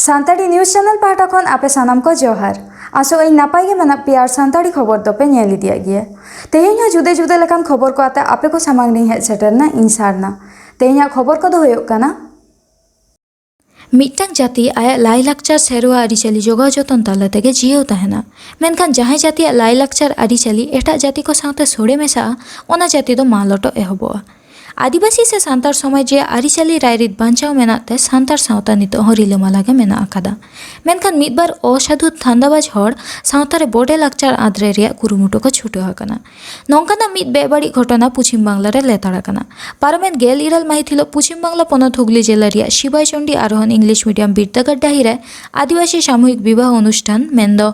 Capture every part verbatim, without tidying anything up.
Santali news channel ᱯᱟᱦᱴᱟ ᱠᱷᱚᱱ ᱟᱯᱮ ᱥᱟᱱᱟᱢ ᱠᱚ ᱡᱚᱦᱟᱨ᱾ ᱟᱥᱚᱜ ᱟᱹᱧ ᱱᱟᱯᱟᱭ ᱜᱮ ᱢᱮᱱᱟᱜ ᱯᱮᱭᱟ ᱟᱨ ᱥᱟᱱᱛᱟᱲᱤ ᱠᱷᱚᱵᱚᱨ ᱫᱚᱯᱮ ᱧᱮᱞ ᱤᱫᱤᱭᱟᱜ ᱜᱮᱭᱟ᱾ ᱛᱮᱦᱮᱧ ᱦᱚᱸ ᱡᱩᱫᱟᱹ ᱡᱩᱫᱟᱹ ᱞᱮᱠᱟᱱ ᱠᱷᱚᱵᱚᱨ ᱠᱚ ᱟᱛᱮ ᱟᱯᱮ ᱠᱚ ᱥᱟᱢᱟᱝ ᱨᱤᱧ ᱦᱮᱡ ᱥᱮᱴᱮᱨ ᱮᱱᱟ ᱤᱧ ᱥᱟᱨᱱᱟ᱾ ᱛᱮᱦᱮᱧᱟᱜ ᱠᱷᱚᱵᱚᱨ ᱠᱚᱫᱚ ᱦᱩᱭᱩᱜ ᱠᱟᱱᱟ, ᱢᱤᱫᱴᱟᱝ ᱡᱟᱹᱛᱤ ᱟᱭᱟᱜ ᱞᱟᱭᱼᱞᱟᱠᱪᱟᱨ, ᱥᱮᱨᱣᱟ, ᱟᱹᱨᱤᱪᱟᱹᱞᱤ ᱡᱚᱜᱟᱣ ᱡᱚᱛᱚᱱ ᱛᱟᱞᱟ ᱛᱮᱜᱮ ᱡᱤᱭᱟᱹᱣ ᱛᱟᱦᱮᱱᱟ᱾ ᱢᱮᱱᱠᱷᱟᱱ ᱡᱟᱦᱟᱸᱭ ᱡᱟᱹᱛᱤᱭᱟᱜ ᱞᱟᱭᱼᱞᱟᱠᱪᱟᱨ, ᱟᱹᱨᱤᱪᱟᱹᱞᱤ ᱮᱴᱟᱜ ᱡᱟᱹᱛᱤ ᱠᱚ ᱥᱟᱶᱛᱮ ᱥᱚᱲᱮ ᱢᱮᱥᱟᱜᱼᱟ, ᱚᱱᱟ ᱡᱟᱹᱛᱤ ᱫᱚ ᱢᱟᱞᱚᱴᱚᱜ ᱮᱦᱚᱵᱚᱜᱼᱟ᱾ ᱟᱹᱫᱤᱵᱟᱹᱥᱤ ᱥᱮ ᱥᱟᱱᱛᱟᱲ ᱥᱚᱢᱟᱡᱽ ᱨᱮᱭᱟᱜ ᱟᱹᱨᱤᱪᱟᱹᱞᱤ ᱨᱟᱭᱨᱤᱛ ᱵᱟᱧᱪᱟᱣ ᱢᱮᱱᱟᱜ ᱛᱮ ᱥᱟᱱᱛᱟᱲ ᱥᱟᱶᱛᱟ ᱱᱤᱛᱚᱜ ᱦᱚᱸ ᱨᱤᱞᱟᱹᱢᱟᱞᱟ ᱜᱮ ᱢᱮᱱᱟᱜ ᱟᱠᱟᱫᱟ᱾ ᱢᱮᱱᱠᱷᱟᱱ ᱢᱤᱫ ᱵᱟᱨ ᱚᱥᱟᱫᱷᱩ ᱫᱷᱟᱱᱫᱟᱵᱟᱡᱽ ᱦᱚᱲ ᱥᱟᱶᱛᱟ ᱨᱮ ᱵᱚᱰᱮ ᱞᱟᱠᱪᱟᱨ ᱟᱫᱨᱮ ᱨᱮᱭᱟᱜ ᱠᱩᱨᱩᱢᱩᱴᱩ ᱠᱚ ᱪᱷᱩᱴᱟᱹᱣ ᱟᱠᱟᱱᱟ᱾ ᱱᱚᱝᱠᱟᱱᱟᱜ ᱢᱤᱫ ᱵᱮᱵᱟᱹᱲᱤᱡ ᱜᱷᱚᱴᱚᱱᱟ ᱯᱚᱪᱷᱤᱢ ᱵᱟᱝᱞᱟ ᱨᱮ ᱞᱮᱛᱟᱲ ᱟᱠᱟᱱᱟ᱾ ᱯᱟᱨᱚᱢᱮᱱ ᱜᱮᱞ ᱤᱨᱟᱹᱞ ᱢᱟᱹᱦᱤᱛ ᱦᱤᱞᱚᱜ ᱯᱚᱪᱷᱤᱢ ᱵᱟᱝᱞᱟ ᱯᱚᱱᱚᱛ ᱦᱩᱜᱽᱞᱤ ᱡᱮᱞᱟ ᱨᱮᱭᱟᱜ ᱥᱤᱵᱟᱭ ᱪᱚᱱᱰᱤ ᱟᱨᱳᱦᱚᱱ ᱤᱝᱞᱤᱥ ᱢᱤᱰᱤᱭᱟᱢ ᱵᱤᱨᱫᱟᱹᱜᱟᱲ ᱰᱟᱹᱦᱤ ᱨᱮ ᱟᱹᱫᱤᱵᱟᱹᱥᱤ ᱥᱟᱢᱩᱦᱤᱠ ᱵᱤᱵᱟᱦ ᱚᱱᱩᱥᱴᱷᱟᱱ, ᱢᱮᱱᱫᱚ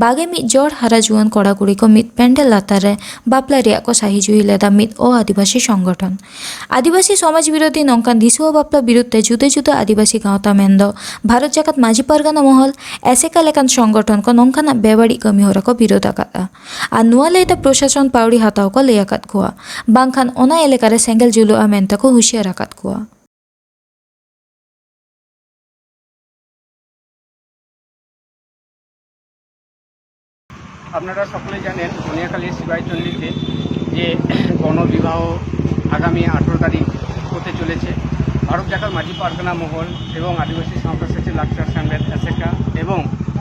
ᱵᱟᱜᱮ ᱢᱤᱫ ᱡᱚᱲ ᱦᱟᱨᱟ ᱡᱩᱣᱟᱹᱱ ᱠᱚᱲᱟ ᱠᱩᱲᱤ ᱠᱚ ᱢᱤᱫ ᱯᱮᱱᱰᱮᱞ ᱞᱟᱛᱟᱨ ᱨᱮ ᱵᱟᱯᱞᱟ ᱨᱮᱭᱟᱜ ᱠᱚ ᱥᱟᱹᱦᱤ ᱡᱩᱦᱤ ᱞᱮᱫᱟ ᱢᱤᱫ ᱚ ᱟᱹᱫᱤᱵᱟᱹᱥᱤ ᱥᱚᱝᱜᱚᱴᱷᱚᱱ᱾ ᱟᱹᱫᱤᱵᱟᱹᱥᱤ ᱥᱚᱢᱟᱡᱽ ᱵᱤᱨᱳᱫᱷᱤ ᱱᱚᱝᱠᱟᱱ ᱫᱤᱥᱩᱣᱟᱹ ᱵᱟᱯᱞᱟ ᱵᱤᱨᱩᱫᱷ ᱛᱮ ᱡᱩᱫᱟᱹ ᱡᱩᱫᱟᱹ ᱟᱹᱫᱤᱵᱟᱹᱥᱤ ᱜᱟᱶᱛᱟ, ᱢᱮᱱᱫᱚ ᱵᱷᱟᱨᱚᱛ ᱡᱟᱠᱟᱛ ᱢᱟᱹᱡᱷᱤ ᱯᱟᱨᱜᱟᱱᱟ ᱢᱚᱦᱚᱞ, ᱮᱥᱮᱠᱟ ᱞᱮᱠᱟᱱ ᱥᱚᱝᱜᱚᱴᱷᱚᱱ ᱠᱚ ᱱᱚᱝᱠᱟᱱᱟᱜ ᱵᱮᱵᱟᱹᱲᱤᱡ ᱠᱟᱹᱢᱤ ᱦᱚᱨᱟ ᱠᱚ ᱵᱤᱨᱳᱫᱷ ᱟᱠᱟᱫᱼᱟ᱾ ᱟᱨ ᱱᱚᱣᱟ ᱞᱟᱹᱭᱛᱮ ᱯᱨᱚᱥᱟᱥᱚᱱ ᱯᱟᱹᱣᱲᱤ ᱦᱟᱛᱟᱣ ᱠᱚ ᱞᱟᱹᱭ ᱟᱠᱟᱫ ᱠᱚᱣᱟ, ᱵᱟᱝᱠᱷᱟᱱ ᱚᱱᱟ ᱮᱞᱟᱠᱟ ᱨᱮ ᱥᱮᱸᱜᱮᱞ ᱡᱩᱞᱩᱜᱼᱟ ᱢᱮᱱᱛᱮ ᱠᱚ ᱦᱩᱸᱥᱤᱭᱟᱹᱨ ᱟᱠᱟᱫ ᱠᱚᱣᱟ᱾ আপনারা সকলেই জানেন, ধনিয়াখালী সিবাইচণ্ডীতে যে গণবিবাহ আগামী আঠেরো তারিখ হতে চলেছে। ভারত জাকাত মাঝি পারগানা মহল এবং আদিবাসী সাঁওতাল সেচের লাকচার সেমলের, অ্যাসেকা এবং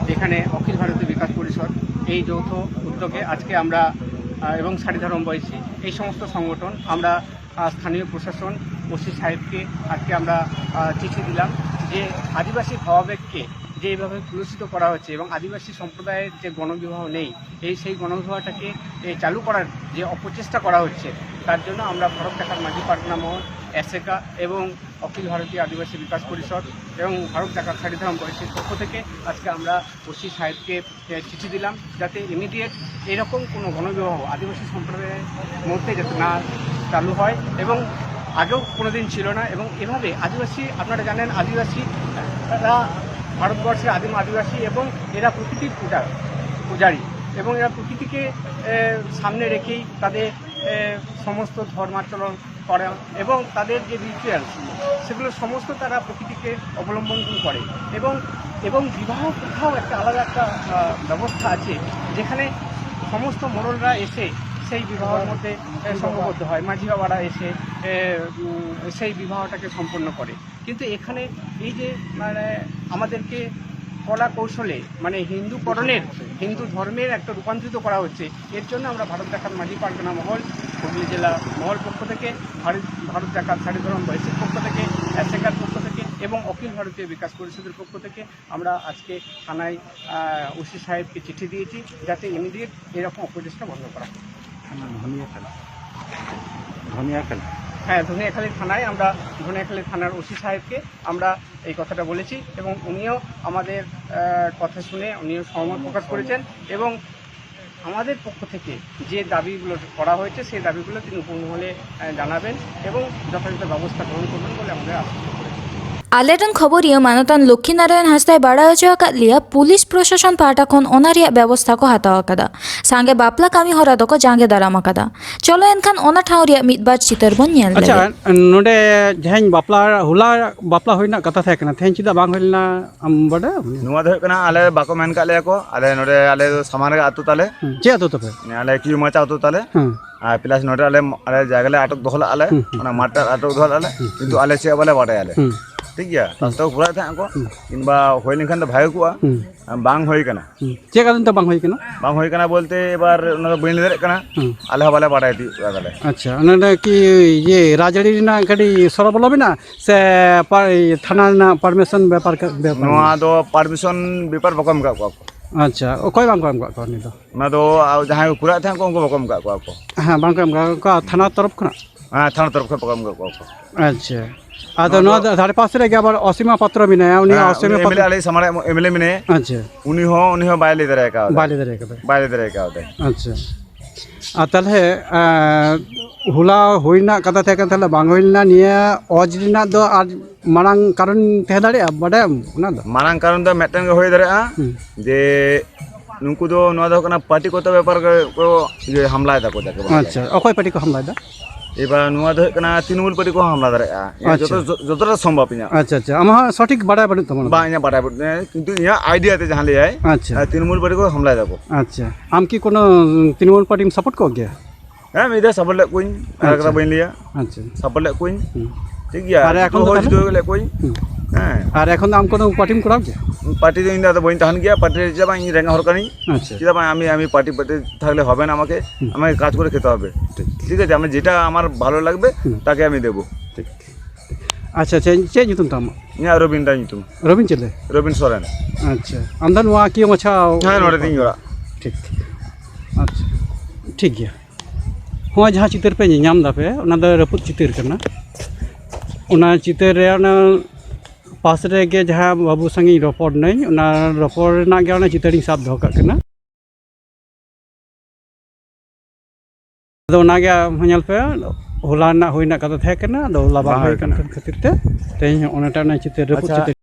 এখানে অখিল ভারতীয় বিকাশ পরিষদ, এই যৌথ উদ্যোগে আজকে আমরা, আহ, এবং সারিধরম বয়সী, এই সমস্ত সংগঠন আমরা, আহ, স্থানীয় প্রশাসন, ওসি সাহেবকে আজকে আমরা, আহ, চিঠি দিলাম যে আদিবাসী ভাবাবেগকে যে এইভাবে কলুষিত করা হচ্ছে এবং আদিবাসী সম্প্রদায়ের যে গণবিবাহ নেই, এই সেই গণবিবাহটাকে, এ, চালু করার যে অপচেষ্টা করা হচ্ছে, তার জন্য আমরা ভারত জাকাত মাঝি পারগানা মহল, অ্যাসেকা এবং অখিল ভারতীয় আদিবাসী বিকাশ পরিষদ এবং ভারত জাকাত সারিধরম বয়সীর পক্ষ থেকে আজকে আমরা ওসি সাহেবকে, এ, চিঠি দিলাম, যাতে ইমিডিয়েট এরকম কোনো গণবিবাহ আদিবাসী সম্প্রদায়ের মধ্যে যাতে না চালু হয়। এবং আগেও কোনো দিন ছিল না। এবং এভাবে আদিবাসী, আপনারা জানেন, আদিবাসীরা ভারতবর্ষের আদিম আদিবাসী এবং এরা প্রকৃতির পূজা, পূজারী এবং এরা প্রকৃতিকে, এ, সামনে রেখেই তাদের, এ, সমস্ত ধর্মাচরণ করা এবং তাদের যে রিচুয়ালস, সেগুলো সমস্ত তারা প্রকৃতিকে অবলম্বন করে। এবং এবং বিবাহ প্রথাও একটা আলাদা একটা আহ, ব্যবস্থা আছে, যেখানে সমস্ত মোড়লরা এসে সেই বিবাহের মধ্যে আহ, সংঘবদ্ধ হয়, মাঝি বাবারা এসে আহ, উম, সেই বিবাহটাকে সম্পন্ন করে। কিন্তু এখানে এই যে মানে আমাদেরকে কলা কৌশলে মানে হিন্দুকরণের, হিন্দু ধর্মের একটা রূপান্তরিত করা হচ্ছে, এর জন্য আমরা ভারত জাকাত মাঝি পারগনা মহল, হুগলি জেলা মহল পক্ষ থেকে, ভারত ভারত জাকাত সারি ধর্ম বৈশ্বিক পক্ষ থেকে, অ্যাসেকার পক্ষ থেকে এবং অখিল ভারতীয় বিকাশ পরিষদের পক্ষ থেকে আমরা আজকে থানায় ওসি সাহেবকে চিঠি দিয়েছি, যাতে ইমিডিয়েট এরকম অপচেষ্টা বন্ধ করা হয়। ধনিয়াখালী ধনিয়াখালী হ্যাঁ, ধনিয়াখালী থানায় আমরা ধনিয়াখালী থানার ওসি সাহেবকে আমরা এই কথাটা বলেছি এবং উনিও আমাদের আহ, কথা শুনে উনিও সহমত প্রকাশ করেছেন এবং আমাদের পক্ষ থেকে যে দাবিগুলো করা হয়েছে সেই দাবিগুলো তিনি উপমহলে আহ, জানাবেন এবং যথাযথ ব্যবস্থা গ্রহণ করবেন বলে আমাদের আশা করেছি। ᱟᱞᱮᱨᱮᱱ ᱠᱷᱚᱵᱚᱨᱤᱭᱟᱹ ᱢᱟᱱᱚᱛᱟᱱ ᱞᱚᱠᱠᱷᱤ ᱱᱟᱨᱟᱭᱚᱱ ᱦᱟᱸᱥᱫᱟᱭ ᱵᱟᱲᱟᱭ ᱦᱚᱪᱚ ᱟᱠᱟᱫ ᱞᱮᱭᱟ, ᱯᱩᱞᱤᱥ ᱯᱨᱚᱥᱟᱥᱚᱱ ᱯᱟᱦᱴᱟ ᱠᱷᱚᱱ ᱚᱱᱟ ᱨᱮᱭᱟᱜ ᱵᱮᱵᱚᱥᱛᱷᱟ ᱠᱚ ᱦᱟᱛᱟᱣ ᱟᱠᱟᱫᱟ᱾ ᱥᱟᱸᱜᱮ ᱵᱟᱯᱞᱟ ᱠᱟᱹᱢᱤ ᱦᱚᱨᱟ ᱫᱚᱠᱚ ᱡᱟᱸᱜᱮ ᱫᱟᱨᱟᱢ ᱟᱠᱟᱫᱟ᱾ ᱪᱚᱞᱚ ᱮᱱᱠᱷᱟᱱ ᱚᱱᱟ ᱴᱷᱟᱶ ᱨᱮᱭᱟᱜ ᱢᱤᱫ ᱵᱟᱨ ᱪᱤᱛᱟᱹᱨ ᱵᱚᱱ ᱧᱮᱞ ᱟᱪᱪᱷᱟ, ᱞᱮᱜᱮ᱾ ᱱᱚᱰᱮ ᱡᱟᱦᱟᱸᱧ ᱵᱟᱯᱞᱟ, ᱦᱚᱞᱟ ᱵᱟᱯᱞᱟ ᱦᱩᱭ ᱨᱮᱱᱟᱜ ᱠᱟᱛᱷᱟ ᱛᱟᱦᱮᱸ ᱠᱟᱱᱟ, ᱛᱮᱦᱮᱧ ᱪᱮᱫᱟᱜ ᱵᱟᱝ ᱦᱩᱭ ᱞᱮᱱᱟ, ᱟᱢ ᱵᱟᱰᱟᱭᱟ? ᱱᱚᱣᱟ ᱫᱚ ᱦᱩᱭᱩᱜ ᱠᱟᱱᱟ, ᱟᱞᱮ ᱵᱟᱠᱚ ᱢᱮᱱ ᱠᱟᱜ ᱞᱮᱭᱟ ᱠᱚ᱾ ᱟᱞᱮ ᱱᱚᱰᱮ, ᱟᱞᱮ ᱫᱚ ᱥᱟᱢᱟᱝ ᱨᱮᱜᱮ ᱟᱹᱛᱩ ᱛᱟᱞᱮ᱾ ᱦᱩᱸ, ᱪᱮᱫ ᱟᱹᱛᱩ ᱛᱟᱯᱮ? ᱟᱞᱮ ᱠᱤᱭᱩ ᱢᱟᱪᱟ ᱟᱹᱛᱩ ᱛᱟᱞᱮ᱾ ᱦᱩᱸ, ᱟᱨ ᱯᱞᱟᱥ ᱱᱚᱰᱮ ᱟᱞᱮ, ᱟᱞᱮ ᱡᱟᱭᱜᱟ ᱞᱮ ᱟᱴᱚᱠ ᱫᱚᱦᱚ ᱞᱮᱫᱼᱟ ᱞᱮ᱾ ᱦᱩᱸ, ᱦᱩᱸ᱾ ᱚᱱᱟ ᱢᱟᱴ ᱨᱮ ᱟᱴᱚᱠ ᱫᱚᱦᱚ ᱞᱮᱫᱼᱟ ᱞᱮ, ᱠᱤᱱᱛᱩ ᱟᱞᱮ ᱪᱮᱫ ᱦᱚᱸ ᱵᱟᱞᱮ ᱵᱟᱰᱟᱭᱟ ᱞᱮ᱾ ᱦᱩᱸ, ᱴᱷᱤᱠ ᱜᱮᱭᱟ, ᱛᱟᱥᱛᱚ ᱯᱩᱨᱟᱹ ᱛᱟᱦᱮᱸᱫ ᱠᱚ᱾ ᱦᱩᱸ᱾ ᱠᱤᱝᱵᱟ ᱦᱩᱭ ᱞᱮᱱᱠᱷᱟᱱ ᱫᱚ ᱵᱷᱟᱜᱮ ᱠᱚᱜᱼᱟ᱾ ᱦᱩᱸ᱾ ᱵᱟᱝ ᱦᱩᱭ ᱠᱟᱱᱟ᱾ ᱦᱩᱸ, ᱪᱮᱫ ᱠᱟᱨᱚᱱ ᱛᱮ ᱵᱟᱝ ᱦᱩᱭ ᱠᱟᱱᱟ? ᱵᱟᱝ ᱦᱩᱭ ᱠᱟᱱᱟ ᱵᱚᱞᱛᱮ, ᱮᱵᱟᱨ ᱚᱱᱟ ᱫᱚ ᱵᱟᱹᱧ ᱞᱟᱹᱭ ᱫᱟᱲᱮᱭᱟᱜ ᱠᱟᱱᱟ᱾ ᱦᱩᱸ᱾ ᱟᱞᱮ ᱦᱚᱸ ᱵᱟᱞᱮ ᱵᱟᱰᱟᱭ ᱛᱤᱭᱳᱜ ᱠᱟᱫᱟ ᱞᱮ᱾ ᱟᱪᱪᱷᱟ, ᱚᱱᱟ ᱫᱚ ᱠᱤ ᱤᱭᱟᱹ ᱨᱟᱡᱽᱟᱹᱨᱤ ᱨᱮᱱᱟᱜ ᱠᱟᱹᱴᱤᱡ ᱥᱚᱨᱚ ᱵᱚᱞᱚ ᱢᱮᱱᱟᱜᱼᱟ ᱥᱮ ᱯᱟ-, ᱤᱭᱟᱹ ᱛᱷᱟᱱᱟ ᱨᱮᱱᱟᱜ ᱯᱟᱨᱢᱤᱥᱚᱱ ᱵᱮᱯᱟᱨ ᱠᱟ-, ᱵᱮᱯᱟᱨ ᱱᱚᱣᱟ ᱢᱮᱱᱟᱜᱼᱟ? ᱫᱚ ᱯᱟᱨᱢᱤᱥᱚᱱ ᱵᱮᱯᱟᱨ ᱵᱟᱠᱚ ᱮᱢ ᱠᱟᱜ ᱠᱚᱣᱟ ᱠᱚ᱾ ᱟᱪᱪᱷᱟ, ᱚᱠᱚᱭ ᱵᱟᱝ ᱠᱚ ᱮᱢ ᱠᱟᱜ ᱠᱚᱣᱟ ᱩᱱᱤ ᱫᱚ? ᱚᱱᱟ ᱫᱚ ᱟᱨ ᱡᱟᱦᱟᱸᱭ ᱠᱚ ᱠᱩᱨᱟᱜ ᱛᱟᱦᱮᱸᱫ ᱠᱚ, ᱩᱱᱠᱩ ᱵᱟᱠᱚ ᱮᱢ ᱠᱟᱜ ᱠᱚᱣᱟ ᱠᱚ᱾ ᱦᱮᱸ, ᱵᱟᱝ ᱠᱚ ᱮᱢ ᱠᱟᱜ ᱠᱚᱣᱟ ᱛᱷᱟᱱᱟ ᱛᱚᱨᱚᱯ ᱠᱷᱚᱱᱟᱜ? ᱦᱮᱸ, ᱛᱷᱟᱱᱟ ᱛᱚᱨᱚᱯ ᱠᱷᱚᱱ ᱵᱟᱠᱚ ᱮᱢ ᱠᱟᱜ ᱠᱚᱣᱟ ᱠᱚ᱾ ᱟᱪᱪᱷᱟ, ᱟᱫᱚ ᱱᱚᱣᱟ ᱫᱚ ᱫᱷᱟᱨᱮ ᱯᱟᱥᱮ ᱨᱮᱜᱮ ᱟᱵᱟᱨ ᱚᱥᱤᱢᱟ ᱯᱟᱛᱨᱚ ᱢᱮᱱᱟᱭᱟ, ᱩᱱᱤ ᱦᱮᱸ, ᱚᱥᱤᱢᱟ ᱩᱱᱤ ᱯᱟᱛᱨᱚ ᱮᱢᱮᱞᱮ, ᱟᱞᱮ ᱥᱟᱢᱟᱝ ᱨᱮ ᱮᱢᱮᱞᱮ ᱢᱮᱱᱟᱭᱟ᱾ ᱟᱪᱪᱷᱟ, ᱩᱱᱤ ᱦᱚᱸ, ᱩᱱᱤ ᱦᱚᱸ ᱵᱟᱭ ᱞᱟᱹᱭ ᱫᱟᱲᱮ ᱠᱟᱣᱫᱟ᱾ ᱵᱟᱭ ᱞᱟᱹᱭ ᱫᱟᱲᱮ ᱠᱟᱫᱟ᱾ ᱵᱟᱭ ᱞᱟᱹᱭ ᱫᱟᱲᱮ ᱠᱟᱣᱫᱟ᱾ ᱟᱪᱪᱷᱟ, ᱟᱨ ᱛᱟᱦᱞᱮ ᱮᱸ, ᱦᱚᱞᱟ ᱦᱩᱭ ᱨᱮᱱᱟᱜ ᱠᱟᱛᱷᱟ ᱛᱟᱦᱮᱸ ᱠᱟᱱ, ᱛᱟᱦᱞᱮ ᱵᱟᱝ ᱦᱩᱭ ᱞᱮᱱᱟ᱾ ᱱᱤᱭᱟᱹ ᱚᱡᱽ ᱨᱮᱱᱟᱜ ᱫᱚ ᱟᱨ ᱢᱟᱲᱟᱝ ᱠᱟᱨᱚᱱ ᱛᱟᱦᱮᱸ ᱫᱟᱲᱮᱭᱟᱜᱼᱟ, ᱵᱟᱰᱟᱭᱟᱢ ᱚᱱᱟ ᱫᱚ? ᱢᱟᱨᱟᱝ ᱠᱟᱨᱚᱱ ᱫᱚ ᱢᱤᱫᱴᱮᱱ ᱜᱮ ᱦᱩᱭ ᱫᱟᱲᱮᱭᱟᱜᱼᱟ, ᱦᱩᱸ᱾ ᱡᱮ ᱱᱩᱠᱩ ᱫᱚ, ᱱᱚᱣᱟ ᱫᱚ ᱦᱩᱭᱩᱜ ᱠᱟᱱᱟ ᱯᱟᱨᱴᱤ ᱠᱚᱛᱚ ᱵᱮᱯᱟᱨ ᱜᱮ ᱠᱚ ᱤᱭᱟᱹ ᱦᱟᱢᱞᱟᱭ ᱫᱟᱠᱚ ᱡᱟᱠᱮ ᱵᱚᱞᱮ᱾ ᱟᱪᱪᱷᱟ, ᱚᱠᱚᱭ ᱯᱟᱨᱴᱤ ᱠᱚ ᱦᱟᱢᱞᱟᱭᱮᱫᱟ? ᱮᱵᱟᱨ ᱱᱚᱣᱟ ᱫᱚ ᱦᱩᱭᱩᱜ ᱠᱟᱱᱟ ᱛᱨᱤᱱᱢᱩᱞ ᱯᱟᱨᱴᱤ ᱠᱚ ᱦᱚᱸ ᱦᱟᱢᱞᱟ ᱫᱟᱲᱮᱭᱟᱜᱼᱟ᱾ ᱤᱧᱟᱹᱜ ᱟᱪᱪᱷᱟ᱾ ᱡᱚᱛᱚ, ᱡᱚ-, ᱡᱚᱛᱚᱴᱟ ᱥᱚᱢᱵᱷᱚᱵ ᱤᱧᱟᱹᱜ᱾ ᱟᱪᱪᱷᱟ, ᱟᱪᱪᱷᱟ, ᱟᱢᱟᱜ ᱦᱚᱸ ᱥᱚᱴᱷᱤᱠ ᱵᱟᱰᱟᱭ ᱵᱟᱹᱱᱩᱜ ᱛᱟᱢᱟ ᱚᱱᱟ ᱫᱚ᱾ ᱵᱟᱝ, ᱤᱧᱟᱹᱜ ᱵᱟᱰᱟᱭ ᱵᱟᱹᱱᱩᱜ ᱛᱤᱧᱟᱹ, ᱠᱤᱱᱛᱩ ᱤᱧᱟᱹᱜ ᱟᱭᱰᱤᱭᱟ ᱛᱮ ᱡᱟᱦᱟᱸ ᱞᱟᱹᱭᱟᱭ, ᱟᱪᱪᱷᱟ᱾ ᱟᱨ ᱛᱨᱤᱱᱢᱩᱞ ᱯᱟᱨᱴᱤ ᱠᱚ ᱦᱟᱢᱞᱟᱭ ᱫᱟᱠᱚ᱾ ᱟᱪᱪᱷᱟ, ᱟᱢ ᱠᱤ ᱠᱳᱱᱳ ᱛᱨᱤᱱᱢᱩᱞ ᱯᱟᱨᱴᱤᱢ ᱥᱟᱯᱳᱨᱴ ᱠᱚᱜ ᱜᱮᱭᱟ? ᱦᱮᱸ, ᱢᱤᱫ ᱫᱷᱟᱣ ᱥᱟᱯᱳᱨᱴ ᱞᱮᱫ ᱠᱚᱣᱟᱧ, ᱟᱨ ᱟᱪᱪᱷᱟ᱾ ᱠᱟᱛᱷᱟ ᱵᱟᱹᱧ ᱞᱟᱹᱭᱟ᱾ ᱟᱪᱪᱷᱟ᱾ ᱥᱟᱯᱳᱨᱴ ᱞᱮᱫ ᱠᱚᱣᱟᱧ᱾ ᱦᱩᱸ᱾ ᱴᱷᱤᱠ ᱜᱮᱭᱟ, ᱟᱨ ᱮᱠᱷᱚᱱ ᱫᱚ ᱡᱤᱛᱟᱹᱣ ᱦᱚᱸ ᱛᱟᱦᱞᱮ? ᱡᱤᱛᱟᱹᱣ ᱞᱮᱫ ᱠᱚᱣᱟᱧ᱾ ᱦᱩᱸ᱾ ᱦᱮᱸ᱾ ᱟᱨ ᱮᱠᱷᱚᱱ ᱫᱚ ᱟᱢ ᱠᱳᱱᱳ ᱯᱟᱨᱴᱤᱢ ᱠᱚᱨᱟᱣ ᱜᱮᱭᱟ? ᱯᱟᱨᱴᱤ ᱫᱚ ᱤᱧ ᱫᱚ ᱟᱫᱚ ᱵᱟᱹᱧ ᱛᱟᱦᱮᱱ ᱜᱮᱭᱟ, ᱯᱟᱨᱴᱤ ᱨᱮ ᱪᱮᱫᱟᱜ ᱵᱟᱝ, ᱤᱧ ᱨᱮᱸᱜᱮᱡ ᱦᱚᱲ ᱠᱟᱹᱱᱟᱹᱧ᱾ ᱟᱪᱪᱷᱟ᱾ ᱪᱮᱫᱟᱜ ᱵᱟᱝ, আমি, আমি পার্টি, পার্টি থাকলে হবে না আমাকে, হুম। আমাকে কাজ করে খেতে হবে। ঠিক। ঠিক আছে, আমি যেটা আমার ভালো লাগবে, হুম। তাকে আমি দেবো। ঠিক। ᱟᱪᱪᱷᱟ, ᱟᱪᱪᱷᱟ, ᱪᱮᱫ ᱧᱩᱛᱩᱢ ᱛᱟᱢ? ᱤᱧᱟᱹᱜ ᱨᱚᱵᱤᱱ ᱨᱟᱭ ᱧᱩᱛᱩᱢ᱾ ᱨᱚᱵᱤᱱ ᱪᱤᱞᱤ? ᱨᱚᱵᱤᱱ ᱥᱚᱨᱮᱱ᱾ ᱟᱪᱪᱷᱟ, ᱟᱢ ᱫᱚ ᱱᱚᱣᱟ ᱠᱤᱭᱟᱹ ᱢᱟᱪᱷᱟ? ᱦᱮᱸ, ᱱᱚᱰᱮ ᱛᱤᱧ ᱚᱲᱟᱜ᱾ ᱴᱷᱤᱠ᱾ ᱟᱪᱪᱷᱟ, ᱴᱷᱤᱠ ᱜᱮᱭᱟ᱾ ᱱᱚᱣᱟ ᱡᱟᱦᱟᱸ ᱪᱤᱛᱟᱹᱨ ᱯᱮ ᱧᱮᱧᱟᱢ ᱫᱟᱯᱮ, ᱚᱱᱟ ᱫᱚ ᱨᱟᱹᱯᱩᱫ ᱪᱤᱛᱟᱹᱨ ᱠᱟᱱᱟ᱾ ᱚᱱᱟ ᱪᱤᱛᱟᱹᱨ ᱨᱮ ᱚᱱᱟ ᱯᱟᱥ ᱨᱮᱜᱮ ᱡᱟᱦᱟᱸ ᱵᱟᱹᱵᱩ ᱥᱟᱝ ᱤᱧ ᱨᱚᱯᱚᱲ ᱱᱟᱹᱧ, ᱚᱱᱟ ᱨᱚᱯᱚᱲ ᱨᱮᱱᱟᱜ ᱜᱮ ᱚᱱᱟ ᱪᱤᱛᱟᱹᱨᱤᱧ ᱥᱟᱵ ᱫᱚᱦᱚ ᱠᱟᱜ ᱠᱟᱱᱟ᱾ ᱟᱫᱚ ᱚᱱᱟᱜᱮ ᱟᱢ ᱦᱚᱸ ᱧᱮᱞ ᱯᱮ, ᱦᱚᱞᱟ ᱨᱮᱱᱟᱜ ᱦᱩᱭ ᱨᱮᱱᱟᱜ ᱠᱟᱛᱷᱟ ᱛᱟᱦᱮᱸ ᱠᱟᱱᱟ, ᱟᱫᱚ ᱦᱚᱞᱟ ᱵᱟᱝ ᱵᱟᱝ ᱦᱩᱭ ᱦᱩᱭ ᱠᱟᱱ ᱠᱟᱱᱟ᱾ ᱠᱷᱟᱹᱛᱤᱨ ᱛᱮ ᱛᱮᱦᱮᱧ ᱦᱚᱸ ᱚᱱᱟᱴᱟᱜ ᱨᱮᱱᱟᱜ ᱪᱤᱛᱟᱹᱨ ᱨᱟᱹᱯᱩᱫ ᱟᱪᱪᱷᱟ᱾ ᱪᱤᱛᱟᱹᱨ᱾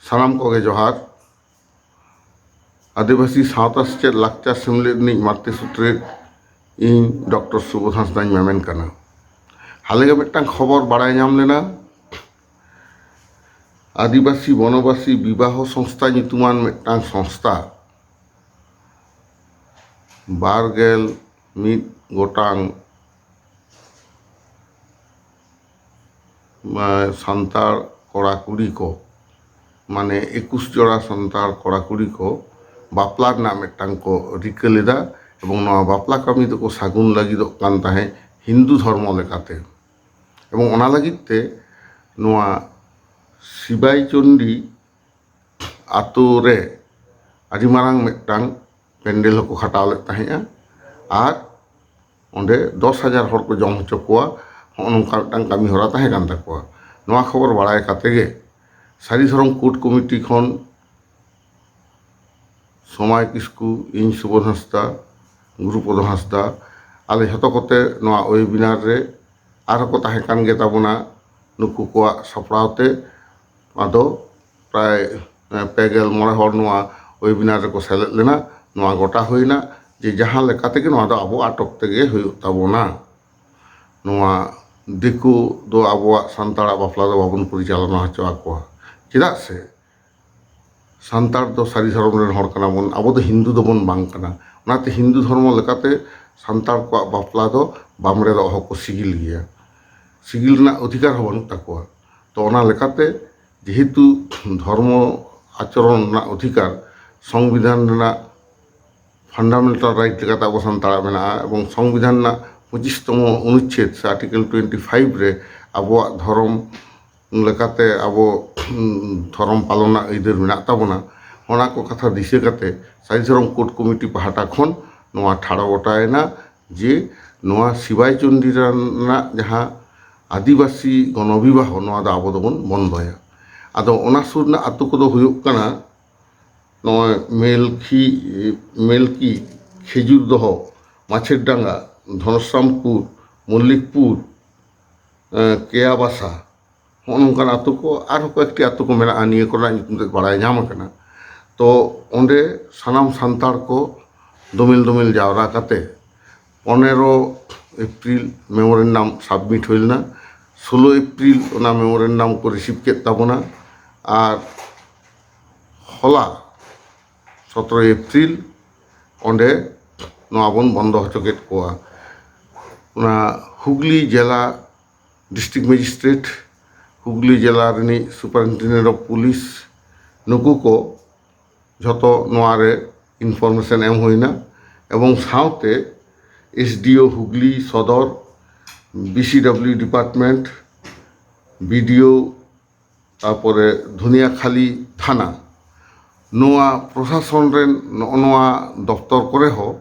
ᱥᱟᱱᱟᱢ ᱠᱚᱜᱮ ᱡᱚᱦᱟᱨ᱾ ᱟᱹᱫᱤᱵᱟᱹᱥᱤ ᱥᱟᱶᱛᱟ ᱥᱮᱪᱮᱫ ᱞᱟᱠᱪᱟᱨ ᱥᱮᱢᱞᱮᱫ ᱨᱤᱱᱤᱡ ᱢᱟᱨᱛᱮ ᱥᱩᱛᱨᱮᱫ ᱤᱧ ᱰᱚᱠᱴᱚᱨ ᱥᱩᱵᱳᱫᱷ ᱦᱟᱸᱥᱫᱟᱧ ᱢᱮᱢᱮᱱ ᱠᱟᱱᱟ᱾ ᱦᱟᱞᱮ ᱜᱮ ᱢᱤᱫᱴᱟᱝ ᱠᱷᱚᱵᱚᱨ ᱵᱟᱲᱟᱭ ᱧᱟᱢ ᱞᱮᱱᱟ, ᱟᱹᱫᱤᱵᱟᱹᱥᱤ ᱵᱚᱱᱚᱵᱟᱥᱤ ᱵᱤᱵᱟᱦᱚ ᱥᱚᱝᱥᱛᱷᱟ ᱧᱩᱛᱩᱢᱟᱱ ᱢᱤᱫᱴᱟᱝ ᱥᱚᱝᱥᱛᱷᱟ ᱵᱟᱨ ᱜᱮᱞ ᱢᱤᱫ ᱜᱚᱴᱟᱝ ᱢᱟ-, ᱥᱟᱱᱛᱟᱲ ᱠᱚᱲᱟ ᱠᱩᱲᱤ ᱠᱚ, ᱢᱟᱱᱮ ᱮᱠᱩᱥ ᱡᱚᱲᱟ ᱥᱟᱱᱛᱟᱲ ᱠᱚᱲᱟ ᱠᱩᱲᱤ ᱠᱚ ᱵᱟᱯᱞᱟ ᱨᱮᱱᱟᱜ ᱢᱤᱫᱴᱟᱝ ᱠᱚ ᱨᱤᱠᱟᱹ ᱞᱮᱫᱟ, ᱮᱵᱚᱝ ᱱᱚᱣᱟ ᱵᱟᱯᱞᱟ ᱠᱟᱹᱢᱤ ᱫᱚᱠᱚ ᱥᱟᱹᱜᱩᱱ ᱞᱟᱹᱜᱤᱫᱚᱜ ᱠᱟᱱ ᱛᱟᱦᱮᱸᱫ ᱦᱤᱱᱫᱩ ᱫᱷᱚᱨᱢᱚ ᱞᱮᱠᱟᱛᱮ᱾ ᱮᱵᱚᱝ ᱚᱱᱟ ᱞᱟᱹᱜᱤᱫ ᱛᱮ ᱱᱚᱣᱟ ᱥᱤᱵᱟᱭ ᱪᱚᱱᱰᱤ ᱟᱛᱳ ᱨᱮ ᱟᱹᱰᱤ ᱢᱟᱨᱟᱝ ᱢᱤᱫᱴᱟᱝ ᱯᱮᱱᱰᱮᱞ ᱦᱚᱸᱠᱚ ᱠᱷᱟᱴᱟᱣ ᱞᱮᱫ ᱛᱟᱦᱮᱸᱫᱼᱟ ᱟᱨ ᱚᱸᱰᱮ ᱫᱚᱥ ᱦᱟᱡᱟᱨ ᱦᱚᱲ ᱠᱚ ᱡᱚᱢ ᱦᱚᱪᱚ ᱠᱚᱣᱟ᱾ ᱦᱚᱸᱜᱼᱚ ᱱᱚᱝᱠᱟ ᱢᱤᱫᱴᱟᱝ ᱠᱟᱹᱢᱤ ᱦᱚᱨᱟ ᱛᱟᱦᱮᱸ ᱠᱟᱱ ᱛᱟᱠᱚᱣᱟ᱾ ᱱᱚᱣᱟ ᱠᱷᱚᱵᱚᱨ ᱵᱟᱲᱟᱭ ᱠᱟᱛᱮ ᱜᱮ ᱥᱟᱹᱨᱤ ᱫᱷᱚᱨᱚᱢ ᱠᱳᱰ ᱠᱚᱢᱤᱴᱤ ᱠᱷᱚᱱ ᱥᱚᱢᱟᱭ ᱠᱤᱥᱠᱩ, ᱤᱧ ᱥᱩᱵᱳᱫᱷ ᱦᱟᱸᱥᱫᱟ, ᱜᱩᱨᱩᱯᱚᱫᱚ ᱦᱟᱸᱥᱫᱟ, ᱟᱞᱮ ᱡᱷᱚᱛᱚ ᱠᱚᱛᱮ ᱱᱚᱣᱟ ᱳᱭᱮᱵᱤᱱᱟᱨ ᱨᱮ ᱟᱨᱦᱚᱸ ᱠᱚ ᱛᱟᱦᱮᱸ ᱠᱟᱱ ᱜᱮ ᱛᱟᱵᱚᱱᱟ᱾ ᱱᱩᱠᱩ ᱠᱚᱣᱟᱜ ᱥᱟᱯᱲᱟᱣ ᱛᱮ ᱟᱫᱚ ᱯᱨᱟᱭ ᱯᱮ ᱜᱮᱞ ᱢᱚᱬᱮ ᱦᱚᱲ ᱱᱚᱣᱟ ᱳᱭᱮᱵᱤᱱᱟᱨ ᱨᱮᱠᱚ ᱥᱮᱞᱮᱫ ᱞᱮᱱᱟ᱾ ᱱᱚᱣᱟ ᱜᱚᱴᱟ ᱦᱩᱭᱱᱟ ᱡᱮ ᱡᱟᱦᱟᱸ ᱞᱮᱠᱟ ᱛᱮᱜᱮ ᱱᱚᱣᱟ ᱫᱚ ᱟᱵᱚ ᱟᱴᱚᱠ ᱛᱮᱜᱮ ᱦᱩᱭᱩᱜ ᱛᱟᱵᱚᱱᱟ᱾ ᱱᱚᱣᱟ ᱫᱤᱠᱩ ᱫᱚ ᱟᱵᱚᱣᱟᱜ ᱥᱟᱱᱛᱟᱲᱟᱜ ᱵᱟᱯᱞᱟ ᱫᱚ ᱵᱟᱵᱚᱱ ᱯᱚᱨᱤᱪᱟᱞᱚᱱᱟ ᱦᱚᱪᱚ ᱟᱠᱚᱣᱟ᱾ ᱪᱮᱫᱟᱜ ᱥᱮ ᱥᱟᱱᱛᱟᱲ ᱫᱚ ᱥᱟᱹᱨᱤ ᱫᱷᱚᱨᱚᱢ ᱨᱮᱱ ᱦᱚᱲ ᱠᱟᱱᱟ ᱵᱚᱱ, ᱟᱵᱚ ᱫᱚ ᱦᱤᱱᱫᱩ ᱫᱚᱵᱚᱱ ᱵᱟᱝ ᱠᱟᱱᱟ᱾ ᱚᱱᱟᱛᱮ ᱦᱤᱱᱫᱩ ᱫᱷᱚᱨᱢᱚ ᱞᱮᱠᱟᱛᱮ ᱥᱟᱱᱛᱟᱲ ᱠᱚᱣᱟᱜ ᱵᱟᱯᱞᱟ ᱫᱚ ᱵᱟᱢᱲᱮ ᱫᱚ ᱚᱦᱚ ᱠᱚ ᱥᱤᱜᱤᱞ ᱜᱮᱭᱟ, ᱥᱤᱜᱤᱞ ᱨᱮᱱᱟᱜ ᱚᱫᱷᱤᱠᱟᱨ ᱦᱚᱸ ᱵᱟᱹᱱᱩᱜ ᱛᱟᱠᱚᱣᱟ᱾ ᱛᱚ ᱚᱱᱟ ᱞᱮᱠᱟᱛᱮ ᱡᱮᱦᱮᱛᱩ ᱫᱷᱚᱨᱢᱚ ᱟᱪᱚᱨᱚᱱ ᱨᱮᱱᱟᱜ ᱚᱫᱷᱤᱠᱟᱨ ᱥᱚᱝᱵᱤᱫᱷᱟᱱ ᱨᱮᱱᱟᱜ ᱯᱷᱟᱱᱰᱟᱢᱮᱱᱴᱟᱞ ᱨᱟᱭᱤᱴ ᱞᱮᱠᱟᱛᱮ ᱟᱵᱚ ᱥᱟᱱᱛᱟᱲᱟᱜ ᱢᱮᱱᱟᱜᱼᱟ, ᱮᱵᱚᱝ ᱥᱚᱝᱵᱤᱫᱷᱟᱱ ᱨᱮᱱᱟᱜ ᱯᱚᱸᱪᱤᱥ ᱛᱚᱢᱚ ᱚᱱᱩᱪᱪᱷᱮᱫ ᱥᱮ ᱟᱨᱴᱤᱠᱮᱞ ᱴᱩᱭᱮᱱᱴᱤ ᱯᱷᱟᱭᱤᱵᱷ ᱨᱮ ᱟᱵᱚᱣᱟᱜ ᱫᱷᱚᱨᱚᱢ ᱞᱮᱠᱟᱛᱮ ᱟᱵᱚ ᱫᱷᱚᱨᱚᱢ ᱯᱟᱞᱚᱱ ᱨᱮᱱᱟᱜ ᱟᱹᱭᱫᱟᱹᱨ ᱢᱮᱱᱟᱜ ᱛᱟᱵᱚᱱᱟ᱾ ᱚᱱᱟ ᱠᱚ ᱠᱟᱛᱷᱟ ᱫᱤᱥᱟᱹ ᱠᱟᱛᱮ ᱥᱟᱹᱨᱤ ᱫᱷᱚᱨᱚᱢ ᱠᱳᱰ ᱠᱚᱢᱤᱴᱤ ᱯᱟᱦᱴᱟ ᱠᱷᱚᱱ ᱱᱚᱣᱟ ᱴᱷᱟᱲᱚ ᱜᱚᱴᱟᱭᱮᱱᱟ ᱡᱮ ᱱᱚᱣᱟ ᱥᱤᱵᱟᱭ ᱪᱚᱱᱰᱤ ᱨᱮᱱᱟᱜ ᱡᱟᱦᱟᱸ ᱟᱹᱫᱤᱵᱟᱹᱥᱤ ᱜᱚᱱᱚᱵᱤᱵᱟᱦᱚ, ᱱᱚᱣᱟ ᱫᱚ ᱟᱵᱚ ᱫᱚᱵᱚᱱ ᱵᱚᱱᱫᱚᱭᱟ᱾ ᱟᱫᱚ ᱚᱱᱟ ᱥᱩᱨ ᱨᱮᱱᱟᱜ ᱟᱹᱛᱩ ᱠᱚᱫᱚ ᱦᱩᱭᱩᱜ ᱠᱟᱱᱟ ᱱᱚᱜᱼᱚᱭ ᱢᱮᱞᱠᱤ, ᱢᱮᱞᱠᱤ, ᱠᱷᱮᱡᱩᱨ ᱫᱚᱦᱚ, ᱢᱟᱪᱷᱮᱨ ᱰᱟᱸᱜᱟ, ᱫᱷᱚᱱᱚᱥᱨᱟᱢᱯᱩᱨ, ᱢᱚᱞᱞᱤᱠᱯᱩᱨ, ᱮᱸ, ᱠᱮᱭᱟᱵᱟᱥᱟ, ᱦᱚᱸᱜᱼᱚ ᱱᱚᱝᱠᱟᱱ ᱟᱹᱛᱩ ᱠᱚ, ᱟᱨᱦᱚᱸ ᱠᱚᱭᱮᱠᱴᱤ ᱟᱹᱛᱩ ᱠᱚ ᱢᱮᱱᱟᱜᱼᱟ, ᱱᱤᱭᱟᱹ ᱠᱚᱨᱮᱱᱟᱜ ᱧᱩᱛᱩᱢ ᱛᱮᱫ ᱵᱟᱲᱟᱭ ᱧᱟᱢ ᱟᱠᱟᱱᱟ᱾ ᱛᱚ ᱚᱸᱰᱮ ᱥᱟᱱᱟᱢ ᱥᱟᱱᱛᱟᱲ ᱠᱚ ᱫᱚᱢᱮᱞ ᱫᱚᱢᱮᱞ ᱡᱟᱣᱨᱟ ᱠᱟᱛᱮ ᱯᱚᱱᱮᱨᱚ ᱮᱯᱨᱤᱞ ᱢᱮᱢᱳᱨᱮᱱᱰᱟᱢ ᱥᱟᱵᱢᱤᱴ ᱦᱩᱭ ᱞᱮᱱᱟ᱾ ᱥᱳᱞᱳ ᱮᱯᱨᱤᱞ ᱚᱱᱟ ᱢᱮᱢᱳᱨᱮᱱᱰᱟᱢ ᱠᱚ ᱨᱤᱥᱤᱵᱷ ᱠᱮᱫ ᱛᱟᱵᱚᱱᱟ᱾ ᱟᱨ ᱦᱚᱞᱟ ᱥᱚᱛᱨᱚ ᱮᱯᱨᱤᱞ ᱚᱸᱰᱮ ᱱᱚᱣᱟ ᱵᱚᱱ ᱵᱚᱱᱫᱚ ᱦᱚᱪᱚ ᱠᱮᱫ ᱠᱚᱣᱟ᱾ ᱚᱱᱟ ᱦᱩᱜᱽᱞᱤ ᱡᱮᱞᱟ ᱰᱤᱥᱴᱨᱤᱠᱴ ᱢᱮᱡᱤᱥᱴᱨᱮᱴ, ᱦᱩᱜᱽᱞᱤ ᱡᱮᱞᱟ ᱨᱤᱱᱤᱡ ᱥᱩᱯᱟᱨᱤᱱᱴᱮᱱᱰᱮᱱᱴ ᱚᱯᱷ ᱯᱩᱞᱤᱥ, ᱱᱩᱠᱩ ᱠᱚ ᱡᱷᱚᱛᱚ ᱱᱚᱣᱟ ᱨᱮ ᱤᱱᱯᱷᱚᱨᱢᱮᱥᱚᱱ ᱮᱢ ᱦᱩᱭᱱᱟ᱾ ᱮᱵᱚᱝ ᱥᱟᱶᱛᱮ ᱮᱥ ᱰᱤ ᱳ ᱦᱩᱜᱽᱞᱤ ᱥᱚᱫᱚᱨ, B C W department, B D O, ᱛᱟᱨᱯᱚᱨᱮ ᱫᱷᱩᱱᱤᱭᱟᱠᱷᱟᱞᱤ ᱛᱷᱟᱱᱟ, ᱱᱚᱣᱟ ᱯᱨᱚᱥᱟᱥᱚᱱ ᱨᱮᱱ ᱱᱚᱜᱼᱚ ᱱᱚᱣᱟ ᱫᱚᱯᱛᱚᱨ ᱠᱚᱨᱮ ᱦᱚᱸ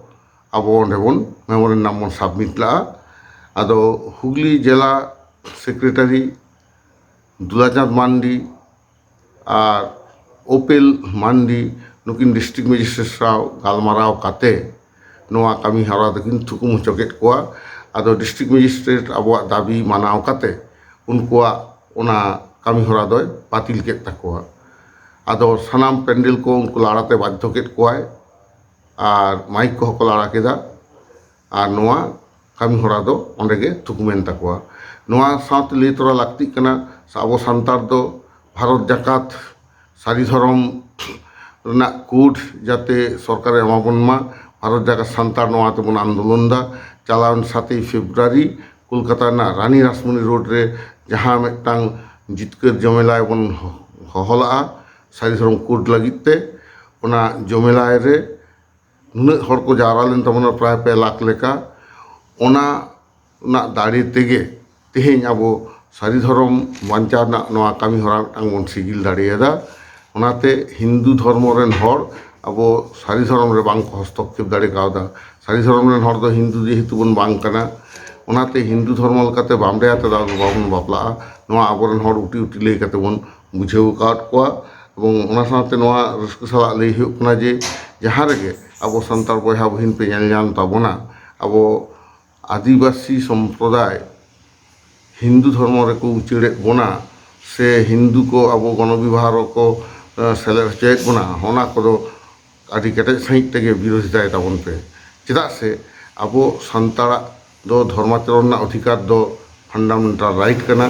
ᱟᱵᱚ ᱚᱸᱰᱮ ᱵᱚᱱ ᱢᱮᱢᱳᱨᱮᱱᱰᱟᱢ ᱵᱚᱱ ᱥᱟᱵᱢᱤᱴ ᱞᱟᱜᱼᱟ᱾ ᱟᱫᱚ ᱦᱩᱜᱽᱞᱤ ᱡᱮᱞᱟ ᱥᱮᱠᱨᱮᱴᱟᱨᱤ ᱫᱩᱞᱟᱪᱟᱸᱫᱽ ᱢᱟᱱᱰᱤ ᱟᱨ ᱳᱯᱮᱞ ᱢᱟᱱᱰᱤ ᱱᱩᱠᱤᱱ ᱰᱤᱥᱴᱨᱤᱠᱴ ᱢᱮᱡᱤᱥᱴᱨᱮᱴ ᱥᱟᱶ ᱜᱟᱞᱢᱟᱨᱟᱣ ᱠᱟᱛᱮ ᱱᱚᱣᱟ ᱠᱟᱹᱢᱤ ᱦᱚᱨᱟ ᱫᱚᱠᱤᱱ ᱛᱷᱩᱠᱩᱢ ᱦᱚᱪᱚ ᱠᱮᱫ ᱠᱚᱣᱟ᱾ ᱟᱫᱚ ᱰᱤᱥᱴᱨᱤᱠᱴ ᱢᱮᱡᱤᱥᱴᱨᱮᱴ ᱟᱵᱚᱣᱟᱜ ᱫᱟᱹᱵᱤ ᱢᱟᱱᱟᱣ ᱠᱟᱛᱮ ᱩᱱᱠᱩᱣᱟᱜ ᱚᱱᱟ ᱠᱟᱹᱢᱤ ᱦᱚᱨᱟ ᱫᱚᱭ ᱵᱟᱹᱛᱤᱞ ᱠᱮᱫ ᱛᱟᱠᱚᱣᱟ᱾ ᱟᱫᱚ ᱥᱟᱱᱟᱢ ᱯᱮᱱᱰᱮᱞ ᱠᱚ ᱩᱱᱠᱩ ᱞᱟᱲᱟᱛᱮ ᱵᱟᱫᱽᱫᱷᱚ ᱠᱮᱫ ᱠᱚᱣᱟᱭ ᱟᱨ ᱢᱟᱭᱤᱠ ᱠᱚᱦᱚᱸ ᱠᱚ ᱞᱟᱲᱟ ᱠᱮᱫᱟ᱾ ᱟᱨ ᱱᱚᱣᱟ ᱠᱟᱹᱢᱤ ᱦᱚᱨᱟ ᱫᱚ ᱚᱸᱰᱮ ᱜᱮ ᱛᱷᱩᱠᱩᱢᱮᱱ ᱛᱟᱠᱚᱣᱟ᱾ ᱱᱚᱣᱟ ᱥᱟᱶᱛᱮ ᱞᱟᱹᱭ ᱛᱚᱨᱟ ᱞᱟᱹᱠᱛᱤᱜ ᱠᱟᱱᱟ, ᱟᱵᱚ ᱥᱟᱱᱛᱟᱲ ᱫᱚ ᱵᱷᱟᱨᱚᱛ ᱡᱟᱠᱟᱛ ᱥᱟᱹᱨᱤ ᱫᱷᱚᱨᱚᱢ ᱨᱮᱱᱟᱜ ᱠᱳᱰ ᱡᱟᱛᱮ ᱥᱚᱨᱠᱟᱨᱮ ᱮᱢᱟ ᱵᱚᱱ ᱢᱟ᱾ ᱵᱷᱟᱨᱚᱛ ᱡᱟᱠᱟᱛ ᱥᱟᱱᱛᱟᱲ ᱱᱚᱣᱟ ᱛᱮᱵᱚᱱ ᱟᱱᱫᱳᱞᱚᱱ ᱫᱟ᱾ ᱪᱟᱞᱟᱣᱮᱱ ᱥᱟᱛᱮᱭ ᱯᱷᱮᱵᱽᱨᱩᱣᱟᱨᱤ ᱠᱳᱞᱠᱟᱛᱟ ᱨᱮᱱᱟᱜ ᱨᱟᱱᱤ ᱨᱟᱥᱢᱚᱱᱤ ᱨᱳᱰ ᱨᱮ ᱡᱟᱦᱟᱸ ᱢᱤᱫᱴᱟᱝ ᱡᱤᱛᱠᱟᱹᱨ ᱡᱚᱢᱮᱞᱟᱭ ᱵᱚᱱ ᱦᱚ-, ᱦᱚᱦᱚ ᱞᱟᱜᱼᱟ, ᱥᱟᱹᱨᱤ ᱫᱷᱚᱨᱚᱢ ᱠᱳᱰ ᱞᱟᱹᱜᱤᱫ ᱛᱮ, ᱚᱱᱟ ᱡᱚᱢᱮᱞᱟᱭ ᱨᱮ ᱱᱩᱱᱟᱹᱜ ᱦᱚᱲ ᱠᱚ ᱡᱟᱣᱨᱟ ᱞᱮᱱ ᱛᱟᱵᱚᱱᱟ, ᱯᱨᱟᱭ ᱯᱮ ᱞᱟᱠᱷ ᱞᱮᱠᱟ᱾ ᱚᱱᱟ ᱨᱮᱱᱟᱜ ᱫᱟᱲᱮ ᱛᱮᱜᱮ ᱛᱮᱦᱮᱧ ᱟᱵᱚ ᱥᱟᱹᱨᱤ ᱫᱷᱚᱨᱚᱢ ᱵᱟᱧᱪᱟᱣ ᱨᱮᱱᱟᱜ ᱱᱚᱣᱟ ᱠᱟᱹᱢᱤ ᱦᱚᱨᱟ ᱢᱤᱫᱴᱟᱝ ᱵᱚᱱ ᱥᱤᱜᱤᱞ ᱫᱟᱲᱮᱭᱟᱫᱟ᱾ ᱚᱱᱟᱛᱮ ᱦᱤᱱᱫᱩ ᱫᱷᱚᱨᱢᱚ ᱨᱮᱱ ᱦᱚᱲ ᱟᱵᱚ ᱥᱟᱹᱨᱤ ᱫᱷᱚᱨᱚᱢ ᱨᱮ ᱵᱟᱝ ᱠᱚ ᱦᱚᱥᱛᱚᱠᱠᱷᱮᱯ ᱫᱟᱲᱮ ᱠᱟᱣᱫᱟ᱾ ᱥᱟᱹᱨᱤ ᱫᱷᱚᱨᱚᱢ ᱨᱮᱱ ᱦᱚᱲ ᱫᱚ ᱦᱤᱱᱫᱩ ᱡᱮᱦᱮᱛᱩ ᱵᱚᱱ ᱵᱟᱝ ᱠᱟᱱᱟ, ᱚᱱᱟᱛᱮ ᱦᱤᱱᱫᱩ ᱫᱷᱚᱨᱢᱚ ᱞᱮᱠᱟᱛᱮ ᱵᱟᱢᱲᱮ ᱟᱛᱮ ᱫᱚ ᱟᱵᱚ ᱵᱟᱵᱚᱱ ᱵᱟᱯᱞᱟᱜᱼᱟ᱾ ᱱᱚᱣᱟ ᱟᱵᱚᱨᱮᱱ ᱦᱚᱲ ᱩᱴᱤ ᱩᱴᱤ ᱞᱟᱹᱭ ᱠᱟᱛᱮ ᱵᱚᱱ ᱵᱩᱡᱷᱟᱹᱣ ᱟᱠᱟᱫ ᱠᱚᱣᱟ᱾ ᱮᱵᱚᱝ ᱚᱱᱟ ᱥᱟᱶᱛᱮ ᱱᱚᱣᱟ ᱨᱟᱹᱥᱠᱟᱹ ᱥᱟᱞᱟᱜ ᱞᱟᱹᱭ ᱦᱩᱭᱩᱜ ᱠᱟᱱᱟ ᱡᱮ, ᱡᱟᱦᱟᱸ ᱨᱮᱜᱮ ᱟᱵᱚ ᱥᱟᱱᱛᱟᱲ ᱵᱚᱭᱦᱟ ᱵᱩᱦᱤᱱ ᱯᱮ ᱧᱮᱞ ᱧᱟᱢ ᱛᱟᱵᱚᱱᱟ, ᱟᱵᱚ ᱟᱹᱫᱤᱵᱟᱹᱥᱤ ᱥᱚᱢᱯᱨᱚᱫᱟᱭ ᱦᱤᱱᱫᱩ ᱫᱷᱚᱨᱢᱚ ᱨᱮᱠᱚ ᱩᱪᱟᱹᱲᱮᱫ ᱵᱚᱱᱟ ᱥᱮ ᱦᱤᱱᱫᱩ ᱠᱚ ᱟᱵᱚ ᱜᱚᱱᱚ ᱵᱤᱵᱟᱦ ᱨᱮᱠᱚ, ᱮ, ᱥᱮᱞᱮᱫ ᱦᱚᱪᱚᱭᱮᱫ ᱵᱚᱱᱟ, ᱚᱱᱟ ᱠᱚᱫᱚ ᱟᱹᱰᱤ ᱠᱮᱴᱮᱡ ᱥᱟᱺᱦᱤᱡ ᱛᱮᱜᱮ ᱵᱤᱨᱳᱫᱷᱤᱛᱟᱭ ᱛᱟᱵᱚᱱ ᱯᱮ᱾ ᱪᱮᱫᱟᱜ ᱥᱮ ᱟᱵᱚ ᱥᱟᱱᱛᱟᱲᱟᱜ ᱫᱚ ᱫᱷᱚᱨᱢᱟᱪᱚᱨᱚᱱ ᱨᱮᱱᱟᱜ ᱚᱫᱷᱤᱠᱟᱨ ᱫᱚ ᱯᱷᱟᱱᱰᱟᱢᱮᱱᱴᱟᱞ ᱨᱟᱭᱤᱴ ᱠᱟᱱᱟ᱾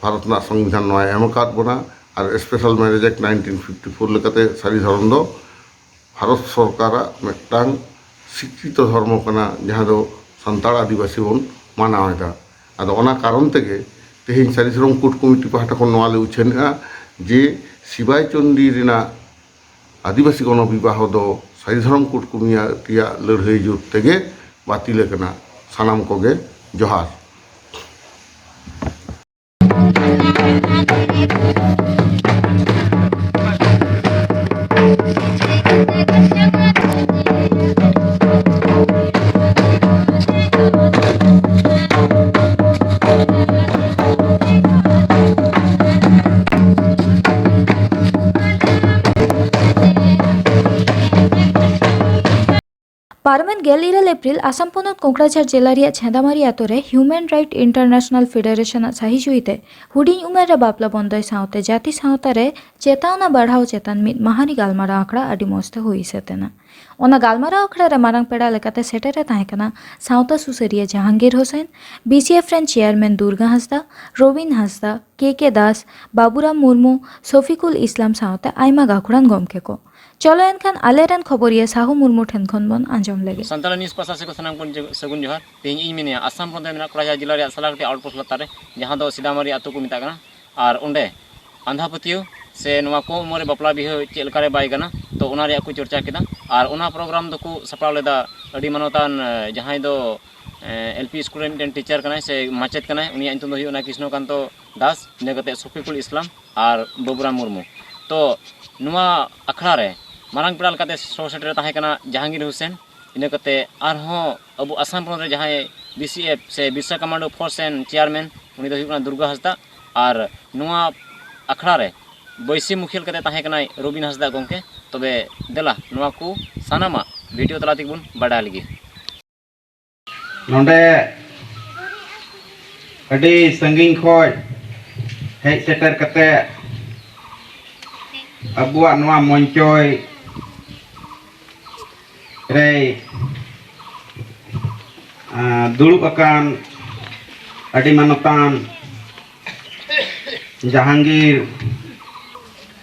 ᱵᱷᱟᱨᱚᱛ ᱨᱮᱱᱟᱜ ᱥᱚᱝᱵᱤᱫᱷᱟᱱ ᱱᱚᱣᱟᱭ ᱮᱢ ᱟᱠᱟᱫ ᱵᱚᱱᱟ᱾ ᱟᱨ special marriage act nineteen fifty four ᱞᱮᱠᱟᱛᱮ ᱥᱟᱹᱨᱤ ᱫᱷᱚᱨᱚᱢ ᱫᱚ ᱵᱷᱟᱨᱚᱛ ᱥᱚᱨᱠᱟᱨᱟᱜ ᱢᱤᱫᱴᱟᱝ ᱥᱤᱠᱠᱷᱤᱛᱚ ᱫᱷᱚᱨᱢᱚ ᱠᱟᱱᱟ, ᱡᱟᱦᱟᱸ ᱫᱚ ᱥᱟᱱᱛᱟᱲ ᱟᱹᱫᱤᱵᱟᱹᱥᱤ ᱵᱚᱱ ᱢᱟᱱᱟᱣ ᱮᱫᱟ᱾ ᱟᱫᱚ ᱚᱱᱟ ᱠᱟᱨᱚᱱ ᱛᱮᱜᱮ ᱛᱮᱦᱮᱧ ᱥᱟᱹᱨᱤ ᱫᱷᱚᱨᱚᱢ ᱠᱳᱰ ᱠᱚᱢᱤᱴᱤ ᱯᱟᱦᱴᱟ ᱠᱷᱚᱱ ᱱᱚᱣᱟ ᱞᱮ ᱩᱪᱷᱟᱹᱱᱮᱜᱼᱟ ᱡᱮ ᱥᱤᱵᱟᱭ ᱪᱚᱱᱰᱤ ᱨᱮᱱᱟᱜ ᱟᱹᱫᱤᱵᱟᱹᱥᱤ ᱜᱚᱱᱚ ᱵᱤᱵᱟᱦᱚ ᱫᱚ ᱥᱟᱹᱨᱤ ᱫᱷᱚᱨᱚᱢ ᱠᱳᱰ ᱠᱚᱢᱤᱴᱤᱭᱟᱜ ᱞᱟᱹᱲᱦᱟᱹᱭ ᱡᱳᱨ ᱛᱮᱜᱮ ᱵᱟᱹᱛᱤᱞ ᱟᱠᱟᱱᱟ᱾ ᱥᱟᱱᱟᱢ ᱠᱚᱜᱮ ᱡᱚᱦᱟᱨ᱾ ᱯᱟᱨᱚᱢᱮᱱ ᱜᱮᱞ ᱤᱨᱟᱹᱞ ᱮᱯᱨᱤᱞ ᱟᱥᱟᱢ ᱯᱚᱱᱚᱛ ᱠᱚᱠᱲᱟᱡᱷᱟᱲ ᱡᱮᱞᱟ ᱨᱮᱭᱟᱜ ᱪᱷᱮᱸᱫᱟᱢᱟᱨᱤ ᱟᱛᱳ ᱨᱮ ᱦᱤᱭᱩᱢᱮᱱ ᱨᱟᱭᱤᱴ ᱤᱱᱴᱟᱨᱱᱮᱥᱱᱟᱞ ᱯᱷᱮᱰᱟᱨᱮᱥᱚᱱ ᱟᱜ ᱥᱟᱹᱦᱤ ᱡᱩᱦᱤ ᱛᱮ ᱦᱩᱰᱤᱧ ᱩᱢᱮᱨ ᱨᱮ ᱵᱟᱯᱞᱟ ᱵᱚᱱᱫᱚᱭ ᱥᱟᱶᱛᱮ ᱡᱟᱹᱛᱤ ᱥᱟᱶᱛᱟ ᱨᱮ ᱪᱮᱛᱟᱣᱱᱟ ᱵᱟᱲᱦᱟᱣ ᱪᱮᱛᱟᱱ ᱢᱤᱫ ᱢᱟᱦᱟᱨᱤ ᱜᱟᱞᱢᱟᱨᱟᱣ ᱟᱠᱷᱲᱟ ᱟᱹᱰᱤ ᱢᱚᱸᱡᱽ ᱛᱮ ᱦᱩᱭ ᱥᱟᱹᱛ ᱮᱱᱟ᱾ ᱚᱱᱟ ᱜᱟᱞᱢᱟᱨᱟᱣ ᱟᱠᱷᱲᱟ ᱨᱮ ᱢᱟᱨᱟᱝ ᱯᱮᱲᱟ ᱞᱮᱠᱟᱛᱮ ᱥᱮᱴᱮᱨ ᱮ ᱛᱟᱦᱮᱸ ᱠᱟᱱᱟ ᱥᱟᱶᱛᱟ ᱥᱩᱥᱟᱹᱨᱤᱭᱟᱹ ᱡᱟᱦᱟᱝᱜᱤᱨ ᱦᱩᱥᱮᱱ, ᱵᱤ ᱥᱤ ᱮᱯᱷ ᱨᱮᱱ ᱪᱮᱭᱟᱨᱢᱮᱱ ᱫᱩᱨᱜᱟ ᱦᱟᱸᱥᱫᱟ, ᱨᱚᱵᱤᱱ ᱦᱟᱸᱥᱫᱟ, ᱠᱮ ᱠᱮ ᱫᱟᱥ, ᱵᱟᱵᱩᱨᱟᱢ ᱢᱩᱨᱢᱩ, ᱥᱚᱯᱷᱤᱠᱩᱞ ᱤᱥᱞᱟᱢ ᱥᱟᱶᱛᱮ ᱟᱭᱢᱟ ᱜᱟᱹᱠᱷᱩᱲᱟᱱ ᱜᱚᱢᱠᱮ ᱠᱚ᱾ ᱪᱚᱞᱚ ᱮᱱᱠᱷᱟᱱ ᱟᱞᱮᱨᱮᱱ ᱠᱷᱚᱵᱚᱨᱤᱭᱟᱹ ᱥᱟᱦᱩ ᱢᱩᱨᱢᱩ ᱴᱷᱮᱱ ᱠᱷᱚᱱ ᱵᱚᱱ ᱟᱸᱡᱚᱢ ᱞᱮᱜᱮ᱾ ᱥᱟᱱᱛᱟᱲᱤ ᱱᱤᱭᱩᱡᱽ ᱯᱟᱥᱟ ᱥᱮᱫ ᱠᱷᱚᱱ ᱥᱟᱱᱟᱢ ᱠᱚ ᱥᱟᱹᱜᱩᱱ ᱡᱚᱦᱟᱨ᱾ ᱛᱮᱦᱮᱧ ᱤᱧ ᱢᱮᱱᱮᱫᱼᱟ, ᱟᱥᱟᱢ ᱯᱚᱱᱚᱛ ᱨᱮ ᱢᱮᱱᱟᱜ ᱠᱚᱲᱟᱡᱷᱟᱲ ᱡᱮᱞᱟ ᱨᱮᱭᱟᱜ ᱥᱟᱞᱟᱠᱟᱴᱤ ᱟᱣᱩᱴᱯᱳᱥᱴ ᱞᱟᱛᱟᱨ ᱨᱮ, ᱡᱟᱦᱟᱸ ᱫᱚ ᱥᱤᱫᱟᱢᱟᱨᱤ ᱟᱹᱛᱩ ᱠᱚ ᱢᱮᱛᱟᱜ ᱠᱟᱱᱟ, ᱟᱨ ᱚᱸᱰᱮ ᱟᱸᱫᱷᱟ ᱯᱟᱹᱛᱭᱟᱹᱣ ᱥᱮ ᱱᱚᱣᱟ ᱠᱚᱢ ᱩᱢᱮᱨ ᱨᱮ ᱵᱟᱯᱞᱟ ᱵᱤᱦᱟᱹ ᱪᱮᱫ ᱞᱮᱠᱟᱨᱮ ᱵᱟᱭ ᱜᱟᱱᱟ, ᱛᱚ ᱚᱱᱟ ᱨᱮᱭᱟᱜ ᱠᱚ ᱪᱚᱨᱪᱟ ᱠᱮᱫᱟ᱾ ᱟᱨ ᱚᱱᱟ ᱯᱨᱳᱜᱨᱟᱢ ᱫᱚᱠᱚ ᱥᱟᱯᱲᱟᱣ ᱞᱮᱫᱟ ᱟᱹᱰᱤ ᱢᱟᱱᱚᱛᱟᱱ, ᱮ, ᱡᱟᱦᱟᱸᱭ ᱫᱚ, ᱮ, ᱮᱞ ᱯᱤ ᱥᱠᱩᱞ ᱨᱮ ᱢᱤᱫᱴᱮᱱ ᱴᱤᱪᱟᱨ ᱠᱟᱱᱟᱭ ᱥᱮ ᱢᱟᱪᱮᱫ ᱠᱟᱱᱟᱭ, ᱩᱱᱤᱭᱟᱜ ᱧᱩᱛᱩᱢ ᱫᱚ ᱦᱩᱭᱩᱜ ᱠᱟᱱᱟ ᱠᱨᱤᱥᱱᱚᱠᱟᱱᱛᱚ ᱫᱟᱥ, ᱤᱱᱟᱹ ᱠᱟᱛᱮ ᱥᱚᱯᱷᱤᱠᱩᱞ ᱤᱥᱞᱟᱢ ᱟᱨ ᱵᱟᱵᱩᱨᱟᱢ ᱢᱩᱨᱢᱩ᱾ ᱛᱚ ᱱᱚᱣᱟ ᱟᱠᱷᱲᱟ ᱨᱮ ᱢᱟᱨᱟᱝ ᱯᱮᱲᱟ ᱞᱮᱠᱟᱛᱮ ᱥᱚᱦᱚ ᱥᱮᱴᱮᱨ ᱛᱟᱦᱮᱸ ᱠᱟᱱᱟ ᱡᱟᱦᱟᱝᱜᱤᱨ ᱦᱩᱥᱮᱱ, ᱤᱱᱟᱹ ᱠᱟᱛᱮ ᱟᱨᱦᱚᱸ ᱟᱵᱚ ᱟᱥᱟᱢ ᱯᱚᱱᱚᱛ ᱨᱮ ᱡᱟᱦᱟᱸᱭ ᱵᱤ ᱥᱤ ᱮᱯᱷ ᱥᱮ ᱵᱤᱨᱥᱟ ᱠᱟᱢᱟᱱᱰᱳ ᱯᱷᱳᱨᱥ ᱨᱮᱱ ᱪᱮᱭᱟᱨᱢᱮᱱ, ᱩᱱᱤ ᱫᱚ ᱦᱩᱭᱩᱜ ᱠᱟᱱᱟ ᱫᱩᱨᱜᱟ ᱦᱟᱸᱥᱫᱟ᱾ ᱟᱨ ᱱᱚᱣᱟ ᱟᱠᱷᱲᱟ ᱨᱮ ᱵᱟᱹᱭᱥᱤ ᱢᱩᱠᱷᱤᱭᱟᱹ ᱞᱮᱠᱟᱛᱮ ᱛᱟᱦᱮᱸ ᱠᱟᱱᱟᱭ ᱨᱚᱵᱤᱱ ᱦᱟᱸᱥᱫᱟ ᱜᱚᱢᱠᱮ᱾ ᱛᱚᱵᱮ ᱫᱮᱞᱟ, ᱱᱚᱣᱟ ᱠᱚ ᱥᱟᱱᱟᱢᱟᱜ ᱵᱷᱤᱰᱤᱭᱳ ᱛᱟᱞᱟ ᱛᱮᱜᱮ ᱵᱚᱱ ᱵᱟᱰᱟᱭ ᱞᱮᱜᱮ᱾ ᱱᱚᱰᱮ ᱟᱹᱰᱤ ᱥᱟᱺᱜᱤᱧ ᱠᱷᱚᱱ ᱦᱮᱡ ᱥᱮᱴᱮᱨ ᱠᱟᱛᱮ ᱟᱵᱚᱣᱟᱜ ᱱᱚᱣᱟ ᱢᱚᱧᱪᱚᱭ ᱨᱮᱭ, ᱟᱸ, ᱫᱩᱲᱩᱵ ᱟᱠᱟᱱ ᱟᱹᱰᱤ ᱢᱟᱱᱚᱛᱟᱱ ᱡᱟᱦᱟᱝᱜᱤᱨ,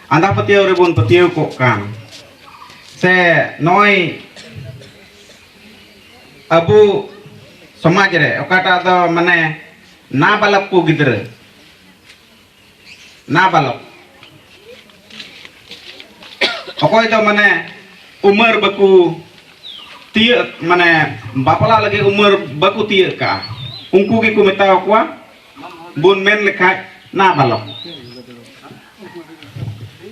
ᱟᱸᱫᱷᱟ ᱯᱟᱹᱛᱭᱟᱹᱣ ᱨᱮᱵᱚᱱ ᱯᱟᱹᱛᱭᱟᱹᱣ ᱠᱚᱜ ᱠᱟᱱ, ᱥᱮ ᱱᱚᱜᱼᱚᱭ ᱟᱵᱚ ᱥᱚᱢᱟᱡᱽ ᱨᱮ ᱚᱠᱟᱴᱟᱜ ᱫᱚ ᱢᱟᱱᱮ ᱱᱟᱵᱟᱞᱚᱠ ᱠᱚ ᱜᱤᱫᱽᱨᱟᱹ, ᱱᱟᱵᱟᱞᱚᱠ, ᱚᱠᱚᱭ ᱫᱚ ᱢᱟᱱᱮ ᱩᱢᱮᱨ ᱵᱟᱠᱚ ᱛᱤᱭᱟᱹᱜ, ᱢᱟᱱᱮ ᱵᱟᱯᱞᱟ ᱞᱟᱹᱜᱤᱫ ᱩᱢᱮᱨ ᱵᱟᱠᱚ ᱛᱤᱭᱟᱹᱜ ᱠᱟᱜᱼᱟ, ᱩᱱᱠᱩ ᱜᱮᱠᱚ ᱢᱮᱛᱟ ᱠᱚᱣᱟ, ᱵᱚᱱ ᱢᱮᱱ ᱞᱮᱠᱷᱟᱡ, ᱱᱟᱵᱟᱞᱚᱠ᱾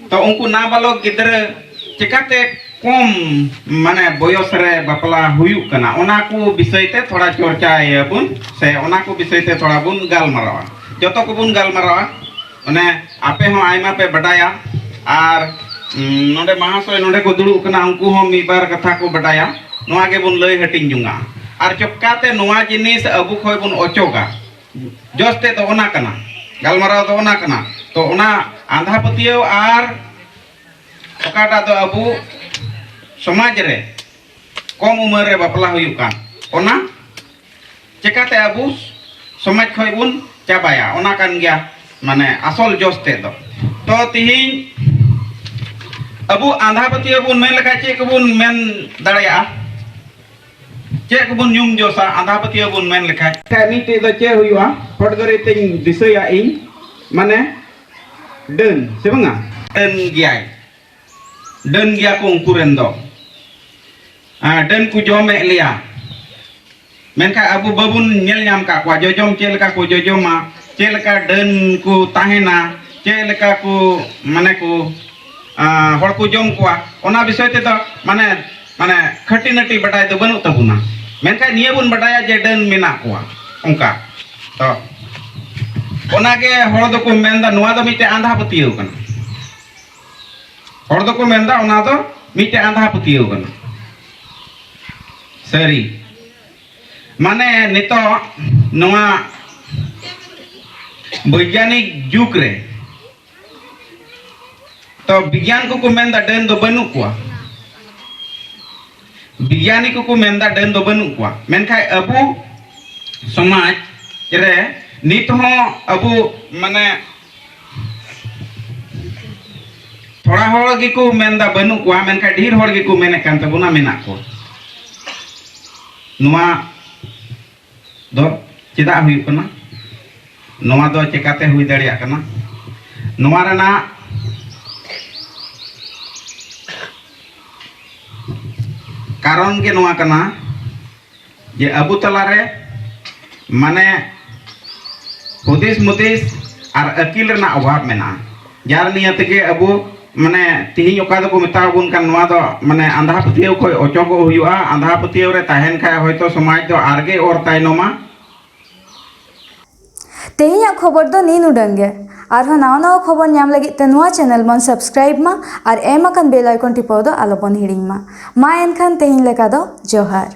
ᱛᱚ ᱩᱱᱠᱩ ᱱᱟᱵᱟᱞᱚᱠ ᱜᱤᱫᱽᱨᱟᱹ ᱪᱮᱠᱟᱛᱮ ᱠᱚᱢ, ᱢᱟᱱᱮ, ᱵᱚᱭᱚᱥ ᱨᱮ ᱵᱟᱯᱞᱟ ᱦᱩᱭᱩᱜ ᱠᱟᱱᱟ, ᱚᱱᱟ ᱠᱚ ᱵᱤᱥᱚᱭ ᱛᱮ ᱛᱷᱚᱲᱟ ᱪᱚᱨᱪᱟᱭᱟᱵᱚᱱ, ᱥᱮ ᱚᱱᱟ ᱠᱚ ᱵᱤᱥᱚᱭ ᱛᱮ ᱛᱷᱚᱲᱟ ᱵᱚᱱ ᱜᱟᱞᱢᱟᱨᱟᱣᱟ᱾ ᱡᱚᱛᱚ ᱠᱚᱵᱚᱱ ᱜᱟᱞᱢᱟᱨᱟᱣᱟ, ᱢᱟᱱᱮ, ᱟᱯᱮ ᱦᱚᱸ ᱟᱭᱢᱟ ᱯᱮ ᱵᱟᱰᱟᱭᱟ, ᱟᱨ, ᱩᱸ, ᱱᱚᱰᱮ ᱢᱟᱦᱟᱥᱚᱭ ᱱᱚᱰᱮ ᱠᱚ ᱫᱩᱲᱩᱵ ᱠᱟᱱᱟ, ᱩᱱᱠᱩ ᱦᱚᱸ ᱢᱤᱫ ᱵᱟᱨ ᱠᱟᱛᱷᱟ ᱠᱚ ᱵᱟᱰᱟᱭᱟ᱾ ᱱᱚᱣᱟ ᱜᱮᱵᱚᱱ ᱞᱟᱹᱭ ᱦᱟᱹᱴᱤᱧ ᱡᱚᱝᱟ᱾ ᱟᱨ ᱪᱚᱠᱟᱛᱮ ᱱᱚᱣᱟ ᱡᱤᱱᱤᱥ ᱟᱵᱚ ᱠᱷᱚᱱ ᱵᱚᱱ ᱚᱪᱚᱜᱟ, ᱡᱚᱥ ᱛᱮᱫ ᱫᱚ ᱚᱱᱟ ᱠᱟᱱᱟ, ᱜᱟᱞᱢᱟᱨᱟᱣ ᱫᱚ ᱚᱱᱟ ᱠᱟᱱᱟ᱾ ᱛᱚ ᱚᱱᱟ ᱟᱸᱫᱷᱟ ᱯᱟᱹᱛᱭᱟᱹᱣ ᱟᱨ ᱚᱠᱟᱴᱟᱜ ᱫᱚ ᱟᱵᱚ ᱥᱚᱢᱟᱡᱽ ᱨᱮ ᱠᱚᱢ ᱩᱢᱮᱨ ᱨᱮ ᱵᱟᱯᱞᱟ ᱦᱩᱭᱩᱜ ᱠᱟᱱ, ᱚᱱᱟ ᱪᱮᱠᱟᱛᱮ ᱟᱵᱚ ᱥᱚᱢᱟᱡᱽ ᱠᱷᱚᱱ ᱵᱚᱱ ᱪᱟᱵᱟᱭᱟ, ᱚᱱᱟ ᱠᱟᱱ ᱜᱮᱭᱟ ᱢᱟᱱᱮ ᱟᱥᱚᱞ ᱡᱚᱥ ᱛᱮᱫ ᱫᱚ᱾ ᱛᱚ ᱛᱤᱦᱤᱧ ᱟᱵᱚ ᱟᱸᱫᱷᱟ ᱯᱟᱹᱛᱭᱟᱹᱣ ᱵᱚᱱ ᱢᱮᱱ ᱞᱮᱠᱷᱟᱡ ᱪᱮᱫ ᱠᱚᱵᱚᱱ ᱢᱮᱱ ᱫᱟᱲᱮᱭᱟᱜᱼᱟ? ᱪᱮᱫ ᱠᱚᱵᱚᱱ ᱧᱩᱢ ᱡᱚᱥᱟ ᱟᱸᱫᱷᱟ ᱯᱟᱹᱛᱭᱟᱹᱣ ᱵᱚᱱ ᱢᱮᱱ ᱞᱮᱠᱷᱟᱡ? ᱠᱷᱟᱡ ᱢᱤᱫᱴᱮᱡ ᱫᱚ ᱪᱮᱫ ᱦᱩᱭᱩᱜᱼᱟ? ᱦᱚᱴ ᱜᱟᱹᱨᱤ ᱛᱮᱧ ᱫᱤᱥᱟᱹᱭᱟ ᱤᱧ, ᱢᱟᱱᱮ ᱰᱟᱹᱱ ᱥᱮ ᱵᱟᱝᱟ? ᱰᱟᱹᱱ ᱜᱮᱭᱟᱭ, ᱰᱟᱹᱱ ᱜᱮᱭᱟ ᱠᱚ ᱩᱱᱠᱩ ᱨᱮᱱ ᱫᱚ᱾ ᱦᱮᱸ, ᱰᱟᱹᱱ ᱠᱚ ᱡᱚᱢᱮᱫ ᱞᱮᱭᱟ, ᱢᱮᱱᱠᱷᱟᱱ ᱟᱵᱚ ᱵᱟᱵᱚᱱ ᱧᱮᱞ ᱧᱟᱢ ᱠᱟᱜ ᱠᱚᱣᱟ ᱡᱚᱡᱚᱢ ᱪᱮᱫ ᱞᱮᱠᱟ ᱠᱚ ᱡᱚᱡᱚᱢᱟ, ᱪᱮᱫ ᱞᱮᱠᱟ ᱰᱟᱹᱱ ᱠᱚ ᱛᱟᱦᱮᱱᱟ, ᱪᱮᱫ ᱞᱮᱠᱟ ᱠᱚ ᱢᱟᱱᱮ ᱠᱚ ᱟᱸ, ᱦᱚᱲ ᱠᱚ ᱡᱚᱢ ᱠᱚᱣᱟ, ᱚᱱᱟ ᱵᱤᱥᱚᱭ ᱛᱮᱫᱚ ᱢᱟᱱᱮ ᱢᱟᱱᱮ ᱠᱷᱟᱹᱴᱤ ᱱᱟᱹᱴᱤ ᱵᱟᱰᱟᱭ ᱫᱚ ᱵᱟᱹᱱᱩᱜ ᱛᱟᱵᱚᱱᱟ᱾ ᱢᱮᱱᱠᱷᱟᱱ ᱱᱤᱭᱟᱹ ᱵᱚᱱ ᱵᱟᱰᱟᱭᱟ ᱡᱮ ᱰᱟᱹᱱ ᱢᱮᱱᱟᱜ ᱠᱚᱣᱟ ᱚᱱᱠᱟ᱾ ᱛᱚ ᱚᱱᱟᱜᱮ ᱦᱚᱲ ᱫᱚᱠᱚ ᱢᱮᱱᱫᱟ ᱱᱚᱣᱟ ᱫᱚ ᱢᱤᱫᱴᱮᱱ ᱟᱸᱫᱷᱟ ᱯᱟᱹᱛᱭᱟᱹᱣ ᱠᱟᱱᱟ᱾ ᱦᱚᱲ ᱫᱚᱠᱚ ᱢᱮᱱᱫᱟ ᱚᱱᱟ ᱫᱚ ᱢᱤᱫᱴᱮᱱ ᱟᱸᱫᱷᱟ ᱯᱟᱹᱛᱭᱟᱹᱣ ᱠᱟᱱᱟ᱾ ᱥᱟᱹᱨᱤ, ᱢᱟᱱᱮ ᱱᱤᱛᱚᱜ ᱱᱚᱣᱟ ᱵᱳᱭᱜᱟᱱᱤᱠ ᱡᱩᱜᱽ ᱨᱮ ᱛᱚ ᱵᱤᱜᱽᱜᱟᱱ ᱠᱚᱠᱚ ᱢᱮᱱᱫᱟ ᱰᱟᱹᱱ ᱫᱚ ᱵᱟᱹᱱᱩᱜ ᱠᱚᱣᱟ᱾ ᱵᱤᱜᱽᱜᱟᱱᱤ ᱠᱚᱠᱚ ᱢᱮᱱᱫᱟ ᱰᱟᱹᱱ ᱫᱚ ᱵᱟᱹᱱᱩᱜ ᱠᱚᱣᱟ, ᱢᱮᱱᱠᱷᱟᱱ ᱟᱵᱚ ᱥᱚᱢᱟᱡᱽ ᱨᱮ ᱱᱤᱛ ᱦᱚᱸ ᱟᱵᱚ ᱢᱟᱱᱮ ᱛᱷᱚᱲᱟ ᱦᱚᱲ ᱜᱮᱠᱚ ᱢᱮᱱᱫᱟ ᱵᱟᱹᱱᱩᱜ ᱠᱚᱣᱟ, ᱢᱮᱱᱠᱷᱟᱱ ᱰᱷᱮᱨ ᱦᱚᱲ ᱜᱮᱠᱚ ᱢᱮᱱᱮᱫ ᱠᱟᱱ ᱛᱟᱵᱚᱱᱟ ᱢᱮᱱᱟᱜ ᱠᱚᱣᱟ᱾ ᱱᱚᱣᱟ ᱫᱚ ᱪᱮᱫᱟᱜ ᱦᱩᱭᱩᱜ ᱠᱟᱱᱟ? ᱱᱚᱣᱟ ᱫᱚ ᱪᱮᱠᱟᱛᱮ ᱦᱩᱭ ᱫᱟᱲᱮᱭᱟᱜ ᱠᱟᱱᱟ? ᱱᱚᱣᱟ ᱨᱮᱱᱟᱜ ᱠᱟᱨᱚᱱ ᱜᱮ ᱱᱚᱣᱟ ᱠᱟᱱᱟ ᱡᱮ ᱟᱵᱚ ᱛᱟᱞᱟᱨᱮ ᱢᱟᱱᱮ ᱦᱩᱫᱤᱥ ᱢᱩᱫᱤᱥ ᱟᱨ ᱟᱹᱠᱤᱞ ᱨᱮᱱᱟᱜ ᱚᱵᱷᱟᱵᱽ ᱢᱮᱱᱟᱜᱼᱟ, ᱡᱟᱨ ᱱᱤᱭᱟᱹ ᱛᱮᱜᱮ ᱟᱵᱚ ᱢᱟᱱᱮ ᱛᱤᱦᱤᱧ ᱚᱠᱟ ᱫᱚᱠᱚ ᱢᱮᱛᱟ ᱵᱚᱱ ᱠᱟᱱ, ᱱᱚᱣᱟ ᱫᱚ ᱢᱟᱱᱮ ᱟᱸᱫᱷᱟ ᱯᱟᱹᱛᱭᱟᱹᱣ ᱠᱷᱚᱱ ᱚᱪᱚᱜᱚᱜ ᱦᱩᱭᱩᱜᱼᱟ᱾ ᱟᱸᱫᱷᱟ ᱯᱟᱹᱛᱭᱟᱹᱣ ᱨᱮ ᱛᱟᱦᱮᱱ ᱠᱷᱟᱡ ᱦᱚᱭᱛᱳ ᱥᱚᱢᱟᱡᱽ ᱫᱚ ᱟᱨᱜᱮ ᱚᱨ ᱛᱟᱭᱱᱚᱢᱟ᱾ ᱛᱮᱦᱮᱧᱟᱜ ᱠᱷᱚᱵᱚᱨ ᱫᱚ ᱱᱤᱱ ᱩᱰᱟᱹᱝ ᱜᱮ᱾ ᱟᱨᱦᱚᱸ ᱱᱟᱣᱟ ᱱᱟᱣᱟ ᱠᱷᱚᱵᱚᱨ ᱧᱟᱢ ᱞᱟᱹᱜᱤᱫ ᱛᱮ ᱱᱚᱣᱟ channel ᱵᱚᱱ subscribe ᱢᱟ ᱟᱨ ᱮᱢ ᱟᱠᱟᱱ bell icon ᱴᱤᱯᱟᱹᱣ ᱫᱚ ᱟᱞᱚᱵᱚᱱ ᱦᱤᱲᱤᱧ ᱢᱟ᱾ ᱢᱟ ᱮᱱᱠᱷᱟᱱ ᱛᱮᱦᱮᱧ ᱞᱮᱠᱟ ᱫᱚ ᱡᱚᱦᱟᱨ᱾